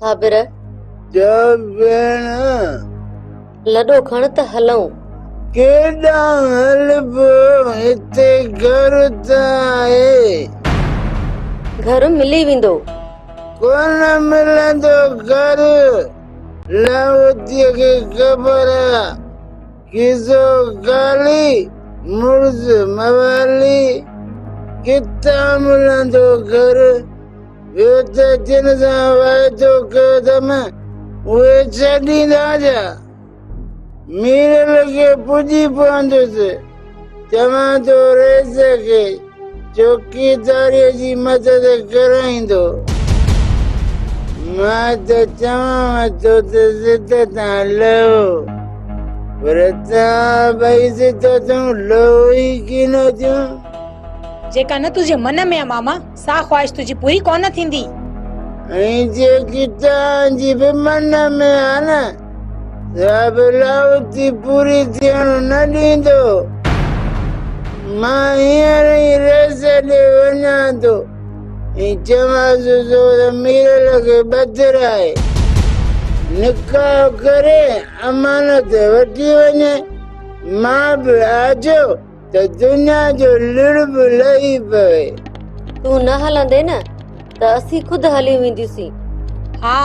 صابر! چئو ڀيڻ! لڏو کڻ ته هلون. ڪيڏانهن هلبو، هتي گهر ته آهي. گهر ملي ويندو. ڪونه ملندو گهر، لاهوتيء کي خبر آ، کيسو خالي، مڙس موالي، ڪٿان ملندو گهر؟ ٻيو ته جن سان واعدو ڪيو اٿم، اهي ڇڏيندا ڇا؟ ميرل کي پڄي پوندس، چوان ٿو رئيس کي چوڪيداريء جي مدد ڪرائيندو. مان ته چوانو ٿو ته ضد تان لهو، پر توهان ٻئي ضد تون لهو ئي ڪين ٿيون. جيڪا نه تنهنجي من ۾ آ ماما، سا خواهش تنهنجي پوري ڪونه ٿيندي. ۽ جيڪي توهان جي به من ۾ آ نه، سا به لاهوتي پوري ٿيڻ نه ڏيندو. مان هينئر ئي رئيس ڏي وڃان ٿو ۽ چوانس ٿو ته ميرل کي ٻڌرائي، نڪاح ڪري امانت وٺي وڃي. مان به آجو ته دنيا جو لڙ به لهي پوي. تون نه هلندين نه ته اسين خود هليون وينديونسين. ها،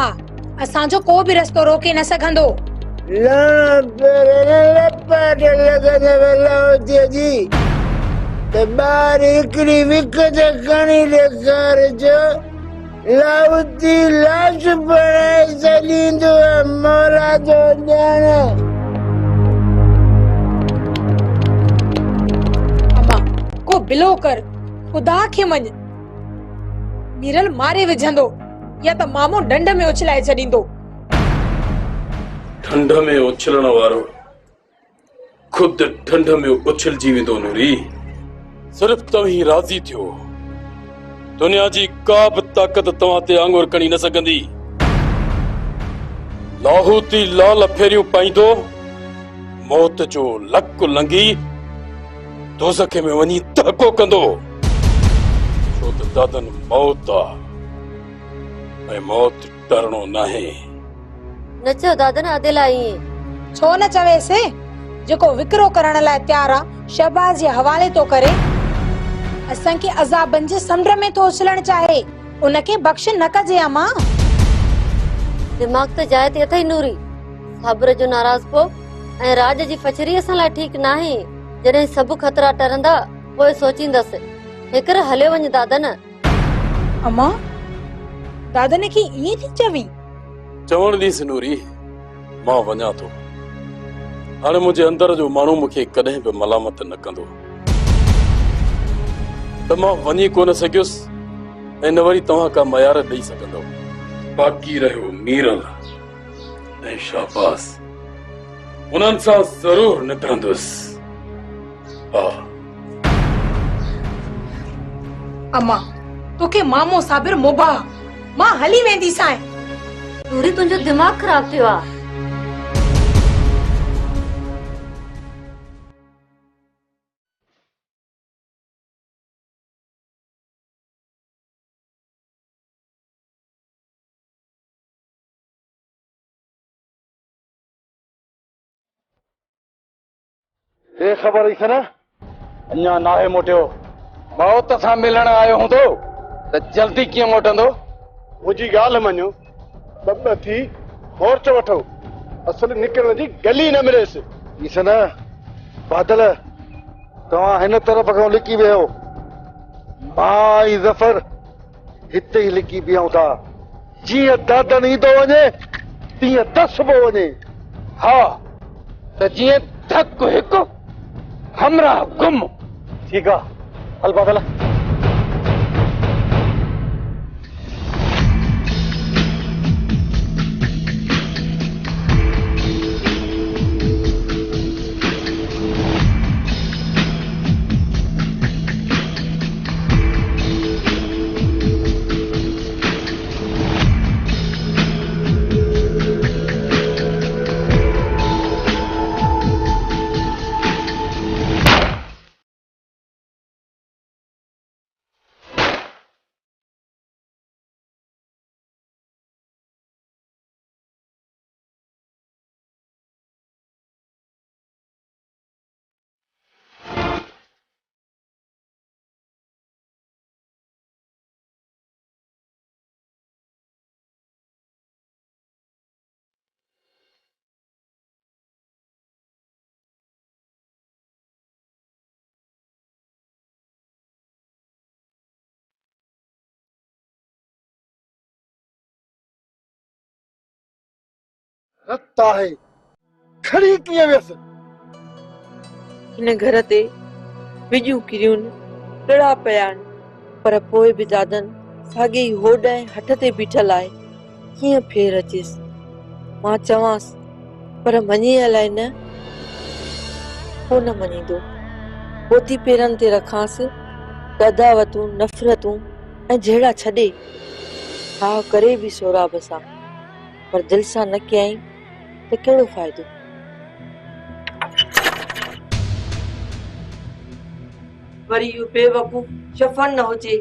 اسان جو ڪو به رستو روڪي نه سگهندو. لهڻا پير نه لپاٽ لڳندو لاهوتيء جي ته ٻاهر هڪڙي وک ته کڻي ڏيکارجو. لاهوتي لاش بڻائي ڇڏيندو ۽ مولا ٿو ڄاڻي. اما، ڪو بلو ڪر، خدا کي مڃ. ميرل ماري وجهندو يا ته مامو ڍنڍ ۾ اڇلائي ڇڏيندو. ڍنڍ ۾ اڇلڻ وارو خود ڍنڍ ۾ اڇلجي ويندو نوري. صرف توهين راضي ٿيو. دنيا جي ڪا به طاقت توهان تي آڱر کڻي نه سگهندي. لاهوتي لال ڦيريون پائيندو، موت جو لڪ لنگهي دوزخ ۾ وڃي دهڪو ڪندو. ڇو ته دادن موت آ ۽ موت ٽرڻو ناهي. نه چئو دادن ادي لاء ائين. ڇو نه چويس؟ جيڪو وڪرو ڪرڻ لاء تيار آ، شهباز جي حوالي ٿو ڪري. اسان کي عذابن جي سمنڊ ۾ ٿو اڇلڻ چاهي، ان کي بخش نه ڪجي امان. دماغ ته جاء تي اٿئي نوري. صابر جو ناراضپو ۽ راڄ جي ڦڇري اسان لاء ٺيڪ ناهي. جڏهن سڀ خطرا ٽرندا، پوء سوچيندس. هيڪر هليو وڃ دادن. امان، دادن کي ائين ٿي چوين؟ چوڻ ڏينس نوري، مان وڃان ٿو. هاڻي منهنجي اندر جو ماڻهو مون کي ڪڏهن به ملامت نه ڪندو ته مان وڃي ڪونه سگهيس ۽ نه وري توهان ڪا ميار ڏئي سگهندؤ. باقي رهيو ميرل ۽ شهباز، انهن سان ضرور نبرندس. ها. امان، توکي مامو صابر مباح، مان هلي وينديسانء. نوري تنهنجو دماغ خراب ٿيو آ. هي خبر اٿس نه؟ اڃا ناهي موٽيو. موت سان ملڻ آيو هوندو ته جلدي ڪيئن موٽندو؟ منهنجي ڳالهه مڃو، ٻه ٻه ٿي مورچو وٺو، اصل نڪرڻ جي گلي نه مليس. ڏس نه بادل، توهان هن طرف کان لڪي ويهو، مان ۽ ظفر هتي ئي لڪي بيهون ٿا. جيئن دادن ايندو وڃي، تيئن دسبو وڃي. ها ته جيئن ڌڪ هڪ، همراهه گم. ٺيڪ آ، هل بادل. رت آهي، کڻي ڪيئن ويس؟ هن گهر تي وڄون ڪريون، ڳڙا پيا آهن، پر پوء به دادن ساڳي ئي هوڏ ۽ هٺ تي بيٺل آهي. ڪيئن ڦير اچيس؟ مان چوانس، پر مڃي الائي نه؟ ڪو نه مڃيندو. پوتي پيرن تي رکانس ته عداوتون، نفرتون ۽ جهيڙا ڇڏي، ٺاهه ڪري به سهراب سان. پر دل سان نه ڪيائين ته ڪهڙو فائدو؟ وري اهو بيوقوف شفن نه هجي،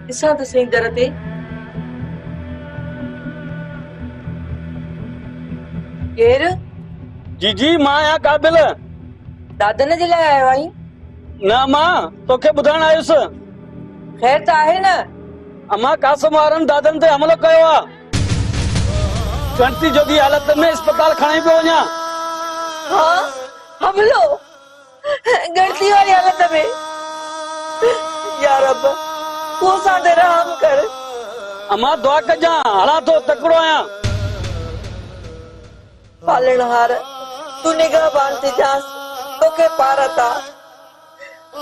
ڏسان ته سهي در تي. ڪير؟ جيجي، مان آهيان قابل. دادن جي لاء آيو آهين؟ نه امان، توکي ٻڌائڻ آيس. خير ته آهي نه؟ امان، قاسم وارن دادن تي حملو ڪيو آ. ڳڻتي جوڳي حالت ۾ اسپتال کڻائي پيو وڃان. ها حملو ڳڻتي واري حالت ۾ يا رب تون اسان تي رحم ڪر. امان دعا ڪجان هلان ٿو تڪڙو آهيان. پالڻهار تون نگهبان ٿجانس توکي پارت آ.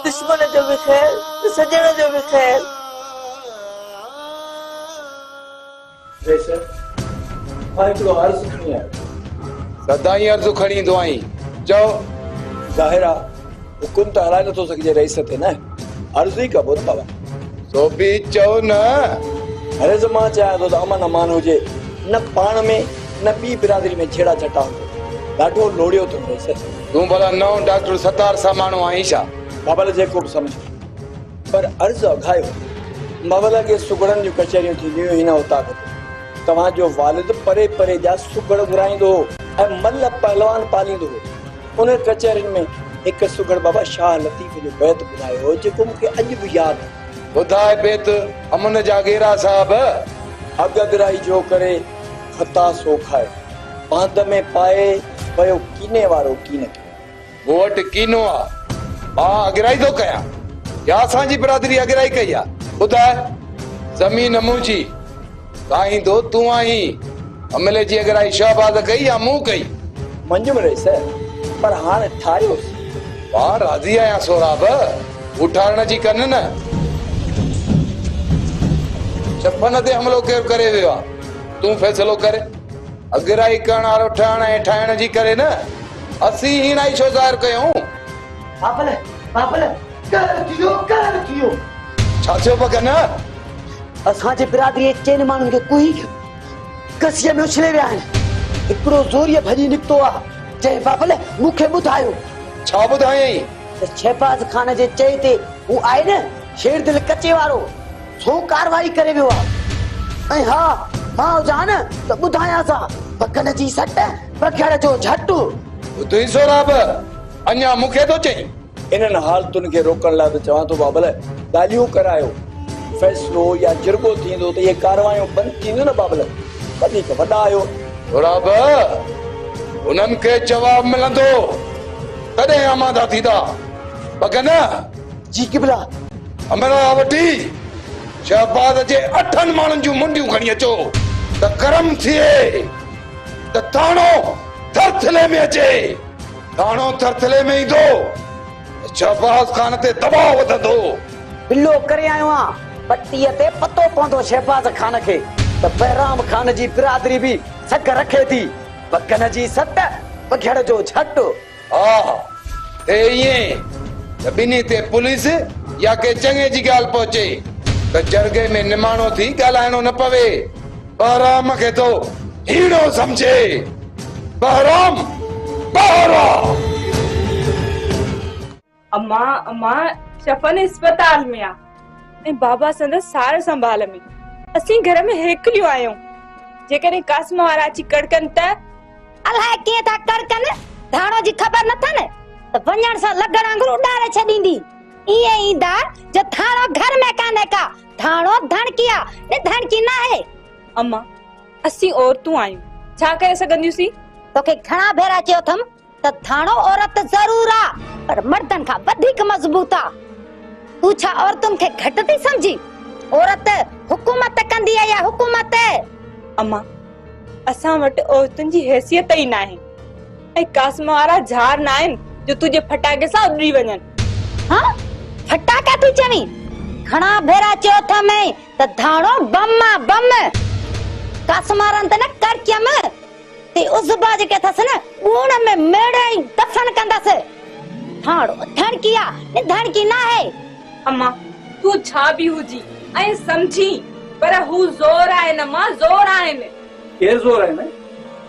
دشمن جو به خير ته سڄڻ جو به خير. رئيس، مان هڪڙو عرض کڻي آيو. سدائين عرض کڻي ايندو آهين، چئو. ظاهر آ حڪم ته هلائي نٿو سگهجي رئيس تي نه، عرض ئي ڪبو نه بابا. سو به چئو نه. رئيس مان چاهيان ٿو ته امن امان هجي، نه پاڻ ۾ نه ٻي برادري ۾ جهيڙا جهٽا هجن. ڏاڍو لوڙيو اٿم رئيس. تون ڀلا نئون ڊاڪٽر ستار ساماڻو آهين ڇا؟ بابل جيڪو به سمجهه پر عرض اگهايو. مول اڳي سگهڙن جون ڪچهريون ٿينديون هيون هن اوطاق تي. توهان جو والد پري پري جا سگهڙ گهرائيندو هو ۽ ملهه پهلوان پاليندو هو. انهن ڪچهرين ۾ هڪ سگهڙ بابا شاهه لطيف جو بيت ٻڌايو هو جيڪو مون کي اڄ به ياد آهي. ٻڌاء بيت امن جا ڳيرا صاحب. اڳ اڳرائي جو ڪري خطا سو کائي. پاند ۾ پائي ويو ڪيني وارو ڪين کي. مون وٽ ڪينو آ، مان اڳرائي ٿو ڪيان يا اسان جي برادري اڳرائي ڪئي آ؟ ٻڌاء، زمين منهنجي، ڪاهيندو تون آهين، عملي جي اڳرائي شهباز ڪئي يا مون ڪئي؟ مڃيم رئيس، پر هاڻ ٺاريوس. مان راضي آهيان سهراب، هو ٺارڻ جي ڪن نه. چپن تي حملو ڪير ڪري ويو آ، تون فيصلو ڪر. اڳرائي ڪرڻ وارو ٺهڻ ۽ ٺاهڻ جي ڪري نه. اسين هيڻائي ڇو ظاهر ڪيون؟ بابل، بابل، قهر ٿي ويو، قهر ٿي ويو. ڇا ٿيو بگن؟ اسان جي برادريء جي چئن ماڻهن کي ڪوهي ڪسيء ۾ اڇلي ويا آهن. هڪڙو زوريء ڀڄي نڪتو آ، جنهن بابل مون کي ٻڌايو. ڇا ٻڌايائين؟ ته شهباز خان جي چئي تي هو آهي نه شيردل ڪچي وارو، سو ڪارروائي ڪري ويو آ. ۽ ها، مان هجان نه ته ٻڌايانس ها، بگن جي سٽ بگهڙ جو جهٽ. ٻڌئي سهراب، اڃا مون کي ٿو چئين؟ انهن حالتن کي روڪڻ لاء ته چوان ٿو بابل، ڳالهيون ڪرايو، فيصلو يا جرڳو ٿيندو ته اهي ڪارروايون بند ٿينديون نه بابل، وڌيڪ وڏا آهيو. سهراب، انهن کي جواب ملندو تڏهن آماده ٿيندا. بگن! جي قبلا. همراهه وٺي شهباز جي اٺن ماڻهن جون منڊيون کڻي اچو ته گرم ٿئي. ته ٿاڻو ٿرٿلي ۾ اچي. ٿاڻو ٿرٿلي ۾ ايندو ته شهباز خان تي دٻاء وڌندو. بلو ڪري آيو آن، پٽيء تي پتو پوندو شهباز خان کي ته بهرام خان جي برادري به سگهه رکي ٿي. بگن جي سٽ، بگهڙ جو جهٽ. ها، ٿئي ائين ته ٻنهي تي پوليس يا ڪنهن چڱي جي ڳالهه پهچي ته جرڳي ۾ نماڻو ٿي ڳالهائڻو نه پوي. بهرام کي ٿو هيڻو سمجهي. بهرام ٻاهر آ. امان امان شفن اسپتال ۾ آ ۽ بابا سندس سار سنڀال ۾. اسين گهر ۾ هيڪليون آهيون. جيڪڏهن قاسم وارا اچي ڪڙڪن ته؟ الائي ڪيئن ٿا ڪڙڪن، ڌاڻو جي خبر نه ٿن ته وڃڻ سان لگڙ وانگر اڏاري ڇڏيندي. ائين ايندا جو ڌاڻو گهر ۾ ڪانهي ڪا، ڌاڻو ڌڻڪي آ، نه ڌڻڪي ناهي. امان اسين عورتون آهيون، ڇا ڪري سگهنديون سين؟ توکي گهڻا ڀيرا چيو اٿم ته ڌاڻو عورت ضرور آ پر مردن کان وڌيڪ مضبوط آ. تون ڇا عورتن کي گهٽ ٿي سمجهين؟ عورت حڪومت ڪندي آ يا حڪومت؟ امان असां वटि औरतुनि जी हैसियत ई नाहे ऐं कासिम वारा झार न आहिनि जो तुंहिंजे फटाके सां उॾी वञनि। हा, फटाका थी चवीं? घणा भेरा चयो अथमि त धाणो बम आ बम। कासिम वारनि ते न कड़कियमि ते उज़बा जेके अथसि न ऊण में मेड़े ऐं दफ़न कंदसि। धाणो धणकी आ, धणकी न आहे। अम्मा, तूं छा बि हुजी ऐं सम्झी, पर हू ज़ोर आहिनि अम्मा, ज़ोर आहिनि। केरु ज़ोर आहिनि?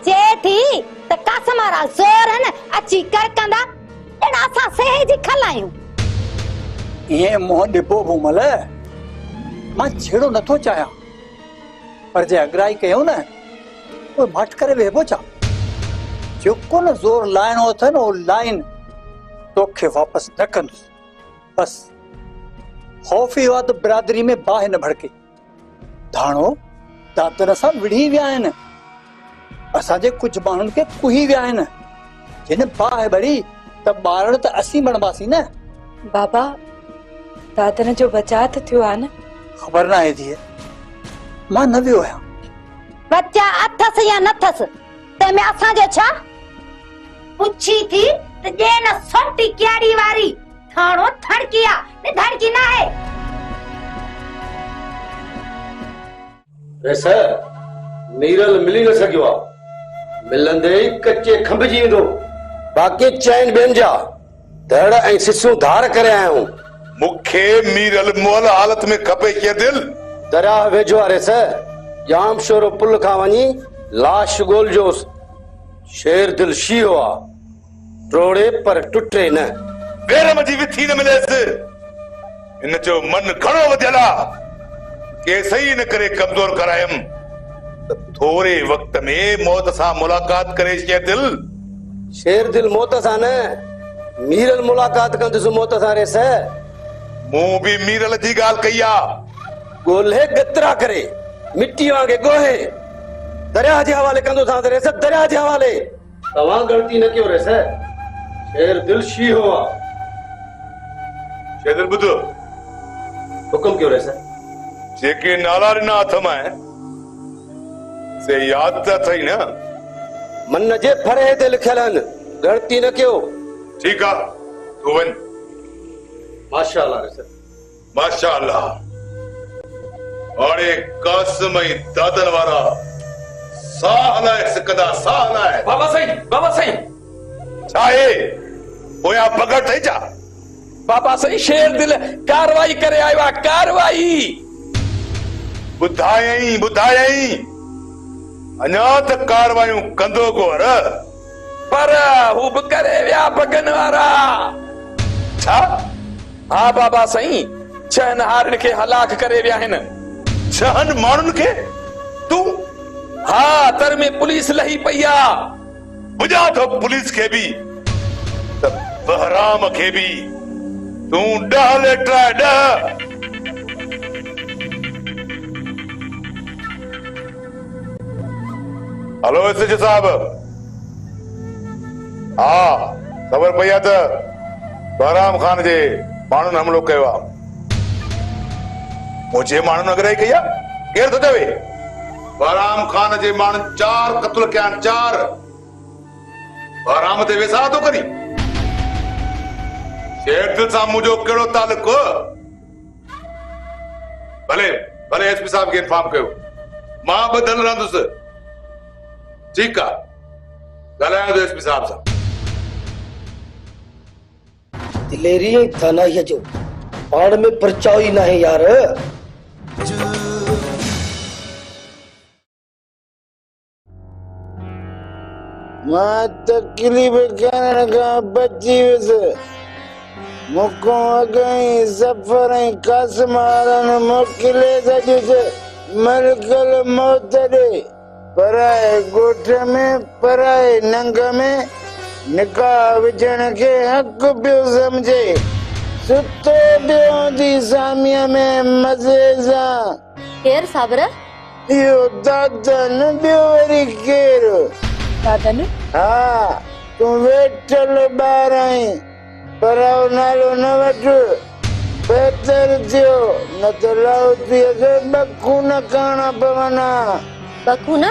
चए थी त कासिम वारा ज़ोर आहिनि, अची कड़कंदा, ॼण असां सेहे जी खल आहियूं। ईअं मुंहुं ॾिबो भूमल, मां झेड़ो नथो चाहियां, पर जे अगराई कयूं न पोइ मठ करे वेहबो छा? जेको न ज़ोर लाइणो अथनि उहो लाइन, तोखे वापसि न कंदुसि। बसि ख़ौफ़ इहो आहे त बिरादरी में बाहि न भड़के। धाणो दादन सां विढ़ी विया आहिनि, असांजे कुझु माण्हुनि खे कुही विया आहिनि। जिन बाहि ॿरी त ॿारड़ त असीं बणबासीं न। बाबा, दादन जो बचाउ त थियो आहे न? ख़बर न आहे धीअ, मां न वियो आहियां। बच्चा अथसि या न अथसि तंहिंमें असांजो छा? पुछी थी त ॾे न सोटी क्यारी वारी, थाणो धड़की आ, धड़की न आहे। रेस, मीरल मिली न सघियो आहे, मिलंदे ई कच्चे खंभिजी वेंदो। बाक़ी चइनि ॿियनि जा धड़ ऐं सिसूं धार करे आया आहियूं। मूंखे मीरल मुअल हालत में खपे शेरदिल। दरिया वेझो आहे रेस, जामशोरो पुल खां वञी लाश ॻोल्हिजोसि। शेरदिल शीहो आहे, टोड़े पर टुटे न। वेरम जी विथी न मिलेसि। हिन जो मन घणो वधियल आहे, केस ई इन करे कमज़ोर करायमि त थोरे वक़्त में मौत सां मुलाक़ात करे शेरदिल। शेरदिल मौत सां न, मीरल मुलाक़ात कंदुसि मौत सां रेस। मूं बि मीरल जी ॻाल्हि कई आहे। ॻोल्हे गतरा करे मिट्टी वांगे ॻोहे दरिया जे हवाले कंदोसांसि रेस, दरिया जे हवाले। तव्हां ॻणती न कयो रेस, शेरदिल शीहो आहे। शेरदिल ॿुध, हुकुम कयो रेस। जेके नाला ॾिना अथम से यादि त अथई न? मन जे फरे ते लिखियल आहिनि, ॻणती न कयो। ठीकु आहे, तूं वञ। माशाअल्लाह रेस, माशाअल्लाह। हाणे कासिम ऐं दादन वारा साह हलाए सिकंदा, साह हलाए। बाबा साईं, बाबा साईं। छा आहे? पोयां पकड़ अथई छा? बाबा साईं, शेरदिल कार्रवाई करे आयो आहे, कार्रवाई। ॿुधायई, ॿुधायई, अञा त कार्रवायूं कंदो गोर, पर हू बि करे विया बगन वारा। छा? हा बाबा साईं, 6 हारियुनि खे हलाक करे विया आहिनि। 6 माण्हुनि खे? तूं? हा, तर में पुलिस लही पई आहे। ॿुझां थो पुलिस खे बि त बहराम खे बि। तूं 10 लेटर आहे, 10। हलो एस एच साहब, हा ख़बर पई आहे त बहराम ख़ान जे माण्हुनि हमलो कयो आहे। मुंहिंजे माण्हुनि अगराई कई आहे? केरु थो चवे? बहराम ख़ान जे माण्हुनि 4 क़तल कया आहिनि, 4। बहराम ते वेसाह थो करी? शेरदिल सां मुंहिंजो कहिड़ो तालुक? भले भले एस पी साहब खे इन्फॉर्म कयो, मां ॿधल रहंदुसि। ठीकु आहे, ॻाल्हायां थो एस पी साहब सां। दिलेरी ऐं दानाईअ जो पाण में परचाव ई नाहे यार। मां तकलीफ़ करण खां बची वियुसि। मूंखां अॻु ई ज़फ़र ऐं कासिम वारनि मोकिले छॾियुसि मलकल मौत ॾे। पराए ॻोठ में पराए नंग में निकाह विझण खे हक़ पियो सम्झे। सुतो पियो हूंदी सामीअ में मज़े सां। केरु साबर? इहो दादन, ॿियो वरी केरु? दादन? हा, तूं वेठल ॿार आहीं, पर नालो न वठ, बहितर थियो, न त लाउतीअ खे ॿ खून करणा पवंदा। ॿ खून?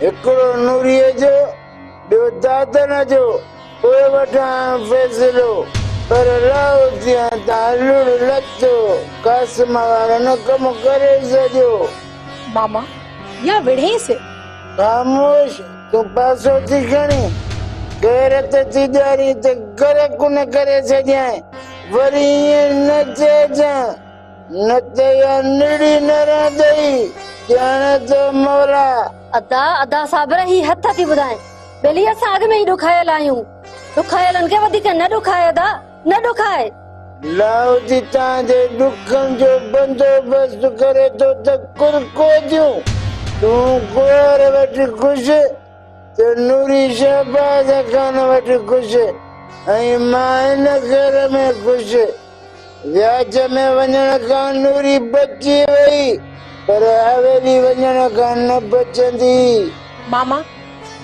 هڪڙو نوريء جو، ٻيو دادن جو، پوء وٺان فيصلو. پر لاهوتيان تان لڙ لٿو، قاسم وارن ڪم ڪري ڇڏيو. ماما، يا وڙهينس. خاموش، تون پاسو ٿي کڻين، غيرت ٿي ڏيارين ته غرق نه ڪري ڇڏيانء، وري ائين نه چئجان. نه ته اها نڙي نه رهندئي، ڄاڻ ٿو مولا. ادا، ادا صابر هي هٿ ٿي ٻڌائين. ٻيلي اسان اڳ ۾ ئي ڏکايل آهيون. ڏکايلن کي وڌيڪ نه ڏکاء ادا، نه ڏکاء. لاهوتي تان جي ڏکن جو بندوبست ڪري ٿو ته ڪرڪو ٿيون. تون گوهر وٽ خوش ته نوري شهباز خان وٽ خوش ۽ مان هن گهر ۾ خوش. وياج ۾ وڃڻ کان نوري بچي وئي پر حويلي وڃڻ کان نه بچندي. ماما،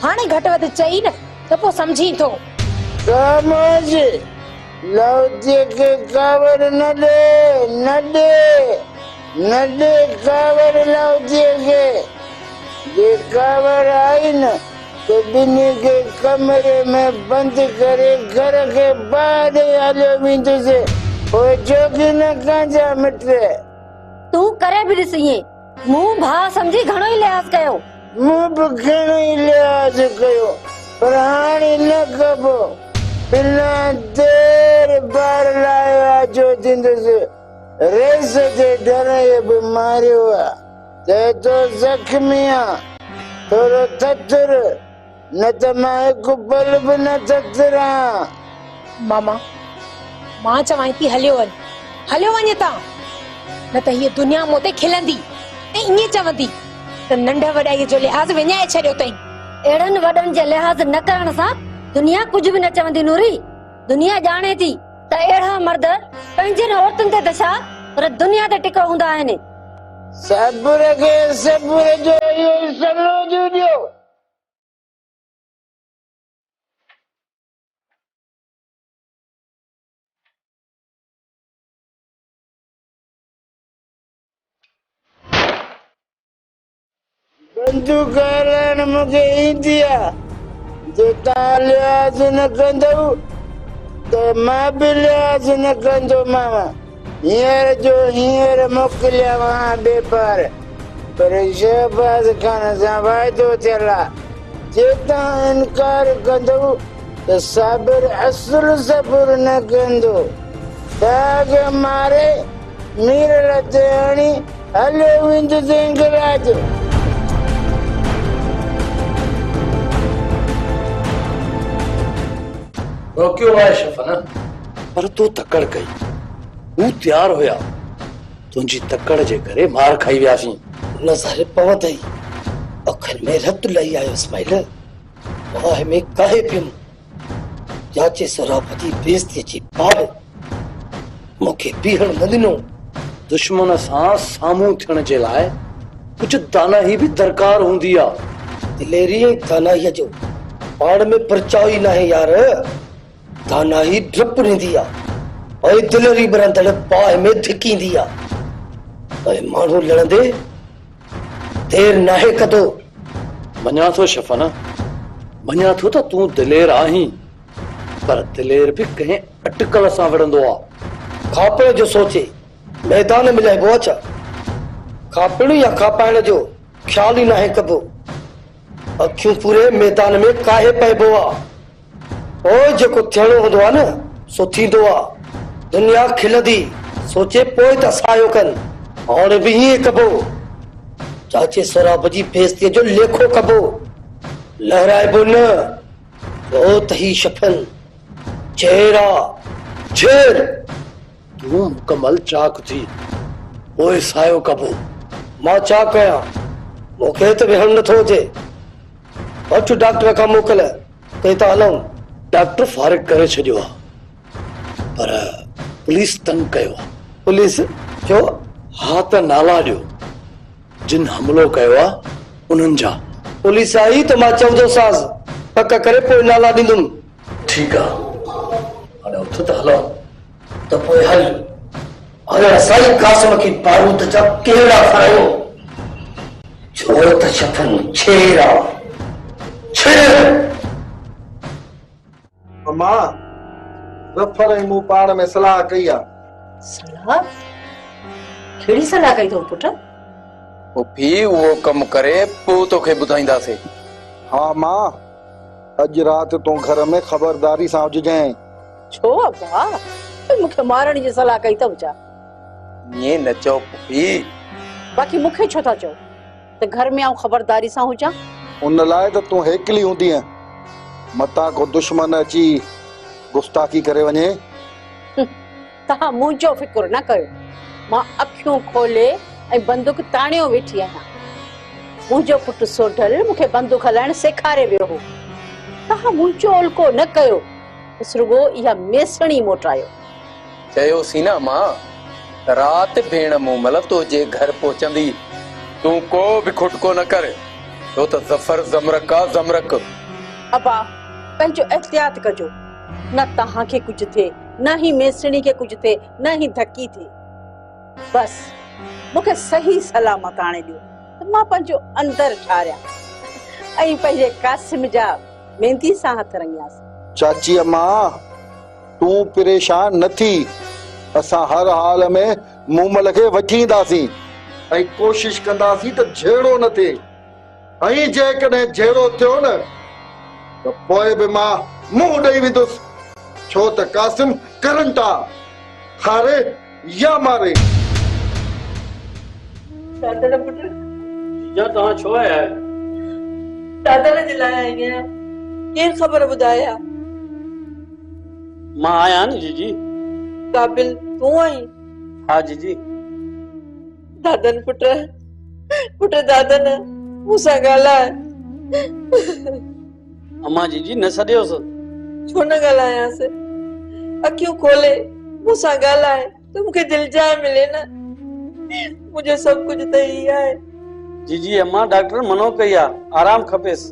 هاڻي گهٽ وڌ چئي نه ته پوء سمجهين ٿو. خاموش! لاهوتيء کي ڪاوڙ نه ڏي، نه ڏي، نه ڏي ڪاوڙ لاهوتيء کي. جي ڪاوڙ آئي نه ته ٻنهي کي ڪمري ۾ بند ڪري گهر کي باهه ڏئي هليو ويندس، پوء جوڳي نه ڪانجا مٽ. تون ڪري به ڏس ائين. مون ڀاء سمجهي گهڻو ئي لحاظ ڪيو. مون به گهڻو ئي لحاظ ڪيو، پر هاڻي نه ڪبو. بنا دير بار لاء آجو ٿيندس. رئيس جي ڍرئي به ماريو آ. چئي ٿو زخمي آ، ٿورو ٿٿر، نه ته مان هڪ پل به نه ٿٿران. ماما، مان چوانء ٿي هليو وڃ، هليو وڃ هتان، نه ته هيء دنيا مون تي کلندي ۽ ائين چوندي ته ننڍ وڏائيء جو لحاظ وڃائي ڇڏيو اٿئي. اهڙن وڏن جي لحاظ نه ڪرڻ سان دنيا ڪجهه به نه چوندي نوري، دنيا ڄاڻي ٿي ته اهڙا مرد پنهنجين عورتن تي ته ڇا پر دنيا تي ٽڪو هوندا آهن. صبر کي صبر جو اهو ئي صلو ٿيون ڏيو. بندوق هلائڻ مون کي ايندي آ، جي توهان لحاظ نه ڪندؤ ته مان به لحاظ نه ڪندومانو. هينئر جو هينئر موڪليانو ها ٻئي پار، پر شهباز خان سان واعدو ٿيل آ، جي توهان انڪار ڪندؤ ته صابر اصل صبر نه ڪندو، توهان کي ماري ميرل تي هڻي هليو ويندس هنگلاج. روڪيو آهي شفن، پر تو تڪڙ ڪئي. هو تيار هيا. تنهنجي تڪڙ جي ڪري مار کائي وياسين. نظر پوندئي اکين ۾ رت لهي آيو اسماعيل. باهه ۾ ڪاهي پيم. چاچي سهراب جي بيعزتيء جي باهه مون کي بيهڻ نه ڏنو. دشمن سان سامهون ٿيڻ جي لاء ڪجهه دانائي به درڪار هوندي آ. دليري ۽ دانائيء جو پاڻ ۾ پرچاء ئي ناهي يار. دانائي ڊپ ڏيندي آ ۽ دليري ٻرندڙ باهه ۾ ڌڪيندي آ ۽ ماڻهو لڙندي دير ناهي ڪندو. مڃان ٿو شفن، مڃان ٿو ته تون دلير آهين، پر دلير به ڪنهن اٽڪل سان وڙهندو آ. کاپڻ جو سوچي ميدان ۾ لهبو آ ڇا؟ کاپڻ يا کاپائڻ جو خيال ئي ناهي ڪبو. اکيون پوري ميدان ۾ ڪاهي پئبو آ. پوء جيڪو ٿيڻو هوندو آ نه، سو ٿيندو آ. دنيا کلندي، سوچي پوء ته سايو ڪن. هاڻي به ائين ڪبو. چاچي سهراب جي بيعزتيء جو ليکو ڪبو. لهرائبو نه. ڇو ته هي شفن جهير آ، جهير! تون مڪمل چاڪ ٿي، پوء سايو ڪبو. مان ڇا ڪيان؟ مون کي ته ويهڻ نٿو اچي. وٺ ڊاڪٽر کان موڪل ته هتان هلون. ڊاڪٽر فارغ ڪري ڇڏيو آ، پر پوليس تنگ ڪيو آ. پوليس؟ ڇو؟ ها ته نالا ڏيو، جن حملو ڪيو آ انهن جا. پوليس آئي ته مان چوندوسانس، پڪ ڪري پوء نالا ڏيندم. ٺيڪ آ، هاڻي اٿ ته هلون. ته پوء هل، هلڻ سان ئي قاسم کي بارود جا ڪهڙا ڦرايون، ڇو ته شفن ڇير آ. شير! اما، ظفر ۽ مون پاڻ ۾ صلاح ڪئي آ. صلاح؟ ڪهڙي صلاح ڪئي اٿو پٽ؟ پڦي اهو ڪم ڪري پوء توکي ٻڌائينداسين. ها اما، اڄ رات تون گهر ۾ خبرداري سان هججانء. ڇو ابا، مون کي مارڻ جي صلاح ڪئي اٿو ڇا؟ ائين نه چئو پڦي. باقي مون کي ڇو ٿا چئو ته گهر ۾ آئون خبرداري سان هجان؟ ان لاء ته تون هيڪلي هوندينء، متان ڪو دشمن اچي گستاخي ڪري وڃي. توهان منهنجو فڪر نه ڪيو، مان اکيون کولي ۽ بندوق تاڻيو ويٺي آهيان. منهنجو پٽ سوڍل مون کي بندوق هلائڻ سيکاري ويو هو. توهان منهنجو الڪو نه ڪيو، بس رڳو اها ميسڻي موٽايو. چيوسين نه امان ته رات ڀيڻ مومل تنهنجي گهر پهچندي، تون ڪو به کٽڪو نه ڪر، ڇو ته ظفر زمرڪ آ زمرڪ. ابا، پنهنجو احتياط ڪجو، نه توهان کي ڪجهه ٿئي، نه هي ميسڻي کي ڪجهه ٿئي، نه هي ڌڪي ٿئي. بس مون کي صحيح سلامت آڻي ڏيو ته مان پنهنجو اندر ٺاريان ۽ پنهنجي قاسم جا ميندي سان هٿ رڱيانس. چاچي امان، تون پريشان نه ٿي، اسان هر حال ۾ مومل کي وٺي اينداسين ۽ ڪوشش ڪنداسين ته جهيڙو نه ٿئي. ۽ جيڪڏهن جهيڙو ٿيو نه ته پوء به مان منهن ڏئي ويندس، ڇو ته قاسم ڪرنٽ آ، هاري يا ماري. دادل پٽ. جيجا توهان ڇو آيا آهيو؟ دادل جي لاء آئي آهيان. ڪير خبر ٻڌائي ها؟ مان آهيان نه جيجي. قابل تون آهين؟ ها جيجي. دادن پٽ، پٽ دادن، مون سان ڳالهاء. امان جيجي نه سڏيوس. ڇو نه ڳالهايانس؟ اکيون کولي مون سان ڳالهاء ته مون کي دلجاء ملي نه. منهنجو سڀ ڪجهه ته هي آهي. جيجي امان ڊاڪٽر منع ڪئي آ، آرام کپيس.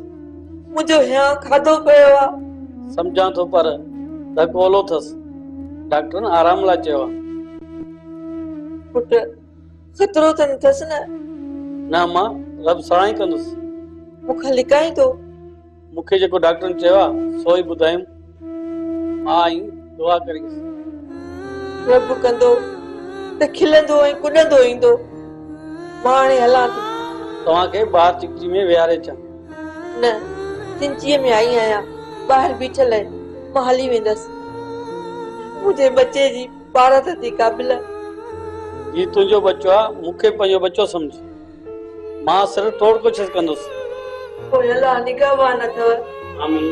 منهنجو هيانء کاڌو پيو آ. سمجهان ٿو پر ڌڪ اولو ٿس. ڊاڪٽرن آرام لاء چيو آ. پٽ خطرو ته نه ٿس نه؟ نه امان، رب سڻائي ڪندس. مون کان لڪائين ٿو؟ مون کي جيڪو ڊاڪٽرن چيو آ، سو ئي ٻڌايم. ماء ۽ دعا ڪرينس. رب ڪندو ته کلندو ۽ ڪڏندو ايندو. مان هاڻي هلان ٿي. توهان کي ٻاهر چڪجي ۾ ويهاري اچان. نه، چنچيء ۾ آئي آهيان. ٻاهر بيٺل آهن. مان هلي ويندس. منهنجي ٻچي جي پارت ٿي قابل. هي تنهنجو ٻچو آ، مون کي پنهنجو ٻچو سمجهه. مان سر ٽوڙ ڪوشش ڪندس. پوء الله نگهبان اٿو. آمين.